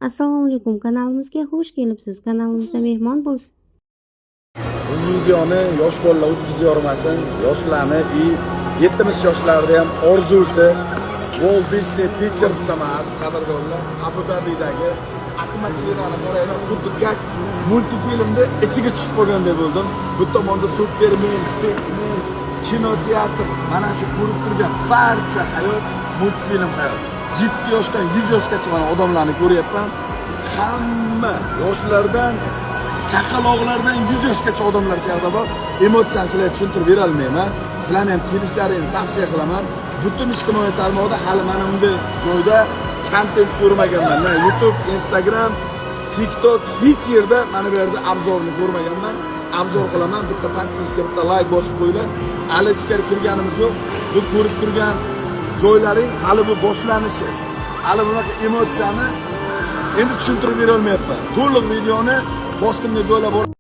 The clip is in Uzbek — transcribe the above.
Assalomu alaykum, kanalimizga xush kelibsiz. Kanalimizda mehmon bo'lsiz. Bu videoni yosh bolalar o'tkazib yubormasin, yoshlarni и 70 yoshlarda ham orzusi. Walt Disney Pictures'da emas, qadrdonlar, Abu Dabidagi atmosferani qaranglar, xuddi как multfilmda ichiga tushib qolganday bo'ldim. Bu tomonda Supermen, Batman, kinoteatr, mana shu ko'rib turgan barcha hayot multfilm hayot. 7 yoshdan 100 yoshgacha mana odamlarni ko'ryapman. Hamma yoshlardan, chaqaloqlardan 100 yoshgacha odamlar shu yerda bor. Emotsiyani sizlarga tushuntirib bera olmayman. Sizlarni ham kelishlaringni tavsiya qilaman. Butun ijtimoiy tarmoqda hali mana bunday joyda kontent ko'rmaganman. Na YouTube, Instagram, TikTok, hech yerda mana bu yerda обзор ni ko'rmaganman. Обзор qilaman. Bitta подписка, bitta layk bosib qo'yinglar. Hali ichkari kirganimiz yo'q. Bu ko'rib turgan joylaring hali bu boshlanishi. Hali bunaqa emotsiyani endi tushuntirib bera olmayapman. To'liq videoni postimga joylab.